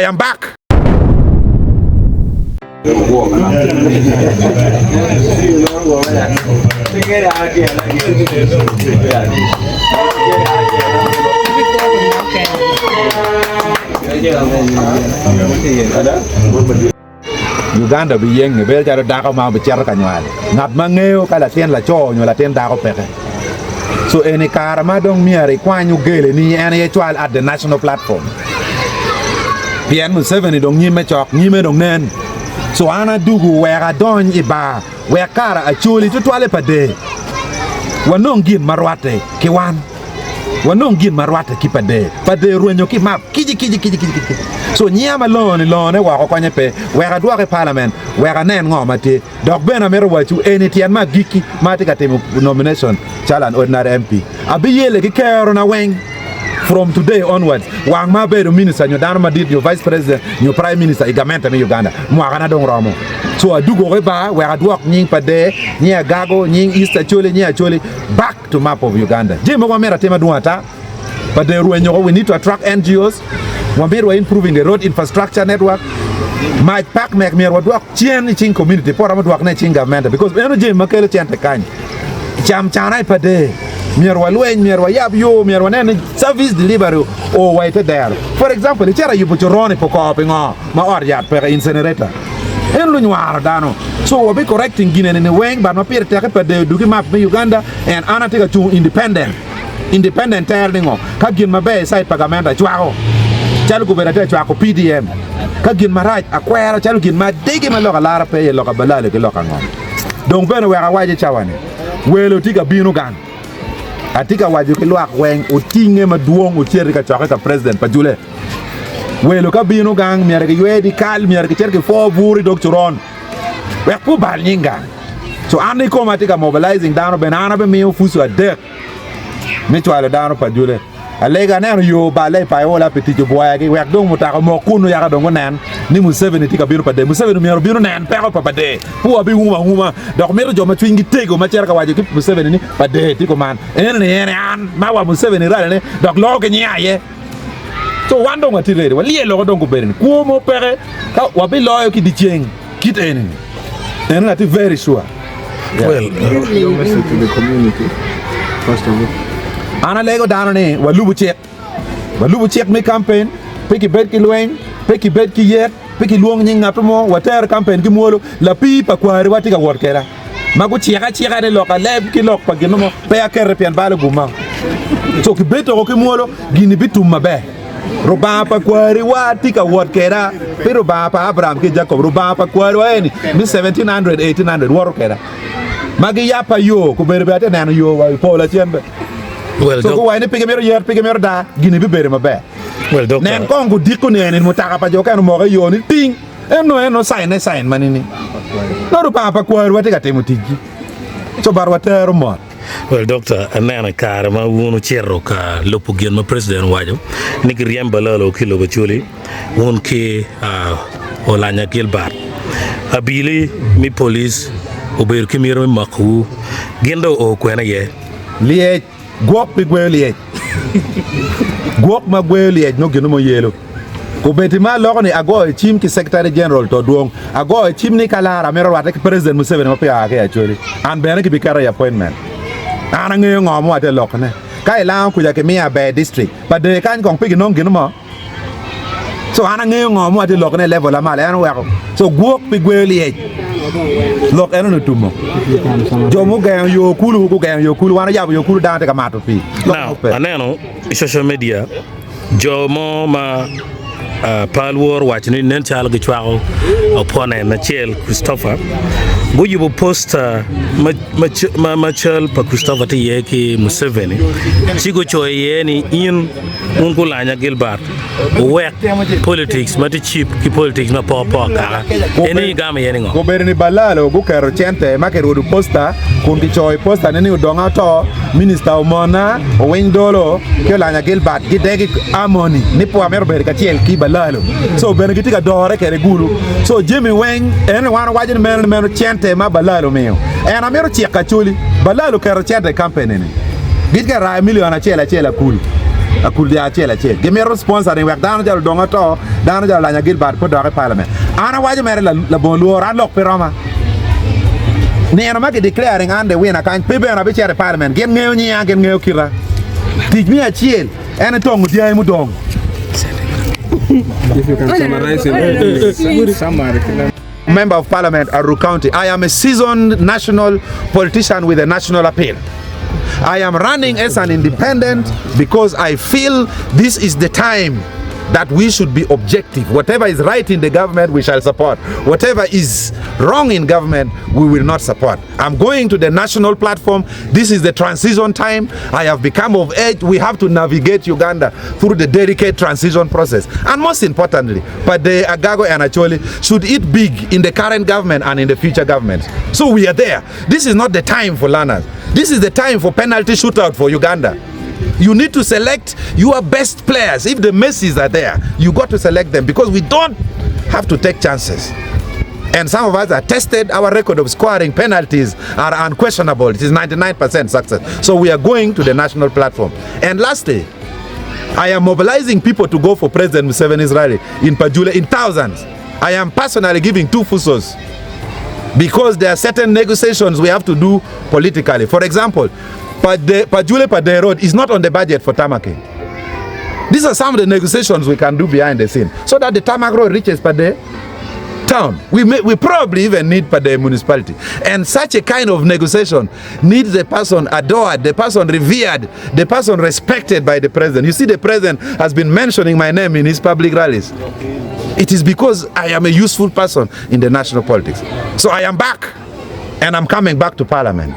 I am back. Uganda obiyenge bedo calo dako ma obicito ka nywal ngat ma ngeyo ka latin laco nyo latin dako peke. So eni kare ma dong myero ikwany ogele ni en aye cwal at the national platform pien Museveni dong nyimme cok nyime dong nen. So an adugu wek adony i bar wek kara Acholi tutwale pa der wanong gin ma rwatte ki wan. Wanong gin ma rwatte ki pa der. Pa der orwenyo ki map kici kici kici kici kici. So nyiya ma longo ni longone woko konye pe. Wek adwoke i parliament wek anen ngo ma tye. Dok bene amito wacwu eni tyen me agikki ma atye ka timo nomination calo an ordinary MP. Abiyele ki kerona weng from today onwards wang ma abedo minister nyo dano madit nyo vice president nyo prime minister i gamente me Uganda. Mwakana dong romo. So adugo woko i bar wek adwok nying pa der, nying Agago, nying East Acholi, nying Acholi back. to map of Uganda. Jami mogo wamito atima dwong ata but they rwenyo ko we need to attract NGOs, wamito wa improving the road infrastructure network, mac pak mek myero wadwok cen i cing community pe waromo dwokne i cing gavmente because meno jami ma kelo cente kany. Cam cana i pader myero walweny myero wayab yo myero wanen ni service delivery oo wa i te dero. For example icito ayubo coron i Pokor pingo ma ot yat peke incinerator. En lunywaro dano. So wabi correcting gin eni ni weng but ma pire teke pa deyo dugi map me Uganda and an atye ka cung independent. Independent tere ni ngo? Ka gin maber i side pa gamente acwako calo gubedo atye ka cwako PDM. Ka gin marac akwero calo gin ma adegi ma lok alara pe iye lok abalalo ki lok angom. Dong bene wek awac i cawa ni welo tye ka bino gang. Atye ka waco ki lwak weng otinge madwong ocit i kacokke ka president pa jule. Welo ka bino gang myero giywe dikal, myero gicit gipwo bur i dog coron wek pe obal nying gang. So an ikoma atye ka mobilizing dano bene an abimiyo fusu adek me cwalo dano pa jule. Alega aneno yo oballe i Paiola pi tic obwoyagi wek dong mutoka omok kunnu yaka dong gunen ni Museveni tye ka bino pa der. Museveni myero obin onen peko pa pader. Pe wabiumo auma dok mito jo ma cwinygi tego ma cito ka waco ki Museveni ni pader tye kuman. Enoni en an ma wa Museveni ralene dok loko ki nyinga aye. So wan dong watye ready, walyel loko dong gubedo ni kwo mo peke ka wabiloyo ki dyeceng kit eni ni. Enoni atye very sure. Yeah. Well, Your message to the community, first of all. An alego dano ni walubu cik. Walubu cik me campaign, pe kibed ki lweny, pe kibed ki yet, pe kilwong nying ngat mo, water campaign ki mwolo. Lapii pa kwariwa tye ka wot keda. ma gucika acika ni lok aleb ki lok pa gin mo pe akete pien balo gumma. Co kibedo toko ki mwolo, gini bitum maber. Rubanga pa kwariwa tye ka wot keda, pe Rubanga pa Abraham ki Jacob, Rubanga pa kwariwa eni me 1700, 1800 woto keda. Ma giyappa yo, kobedo bene atye neno yo wa i pol acen be. Well, So dok, guwaco ni pe gimito yet, pe gimito daa, gini bibedo maber. well, Nen doctor, kong gudiko ni eni mutaka pa jo okene omoko i yo ni ting. En nongo en ocaine cain ma nining? Nongo Lubanga pa kwariwa tye ka timo ticgi, co but watero mot. Well doctor, aneno i kare ma wun wucito ka lubo gin ma president owaco ni kiryem balalo ki i lobo Acholi wun ki Olanya Gilbert, abili me police obedo ki miti me makowu, gin dong oo kwene iye? Lyec. Gwok pi gweyo lyec. Gwok ma gweyo lyec nongo gin mo yelo. Kobeddi ma aloko ni agoyo cim ki Secretary General to dwong. Agoyo cim ni ka lara amito rwatte ki President Museveni ma peya oa ki i Acholi. An bene kibiketa i appointment. An angeyo ngo ma watye lokone. Ka ilango kuca kimiya Aber District. Pa der kany kong pe ginong gin mo. So an angeyo ngo ma watye lokone i level amalo en oweko so gwok pi gweyo lyec lok en onongo otumo jo mugengo yo kulu gugengo yo kulu wan oyabo yo kulu dano tye ka mato pii lok Now, mo pe. aneno i social media jo mo ma uh, pe alworo waco ni nen calo gicwako opponent acel Christopher guyubo poster ma, ma, ma, ma cal pa Christopher tye iye ki Museveni ci gucoyo iye ni in Wun gulanya Gilbert, wuwek politics ma tye cheap ki politics ma poko poko kaka. Eni igamo iye ningo? Gubedo ni Balalo guketo cente ma kirudo posta kun kicoyo i posta ne ni Odonga oto, Minista Omona, Owiny Dolo ki Olanya Gilbert gidegi Amoni ni pe wamito bedo kacel ki Balalo so bene gitye ka dore kede gulu so jami weng ene wan owaco ni meno ni meno cente ma Balalo omiyo en amito ciko Acholi Balalo oketo cente i company ni. Gitye ka rayo milion acel acel akul. Akul dyang acel acel. Gimito sponsoring wek dano calo Odonga Oto, dano calo Olanya Gilbert pe odok i parliament. An awaco mere labongo lworo, an lok pe roma. Nino ma ki declaring an the winner kany, pe bene abicito i parliament. Gin ngeyo nyinga, gin ngeyo kita. Tic me acel en aye tongo dyangi mudong. If you can summarize in summary. Member of Parliament Aruu County, I am a seasoned national politician with a national appeal. I am running as an independent because I feel this is the time that we should be objective. Whatever is right in the government, we shall support. Whatever is wrong in government, we will not support. I'm going to the national platform. This is the transition time. I have become of age. We have to navigate Uganda through the delicate transition process. And most importantly, Pader, Agago, and Acholi should eat big in the current government and in the future government. So we are there. This is not the time for learners. This is the time for penalty shootout for Uganda. You need to select your best players. If the Messis are there, you got to select them because we don't have to take chances. And some of us are tested. Our record of scoring penalties are unquestionable. It is 99% success. So we are going to the national platform. And lastly, I am mobilizing people to go for President Museveni's rally in Pajule in thousands. I am personally giving 2 fusos because there are certain negotiations we have to do politically. For example, Pajule Pader Road is not on the budget for tarmacking. These are some of the negotiations we can do behind the scene so that the tarmac road reaches Pader town. We probably even need Pader municipality. And such a kind of negotiation needs the person adored, the person revered, the person respected by the president. You see, the president has been mentioning my name in his public rallies. It is because I am a useful person in the national politics. So I am back, and I'm coming back to parliament.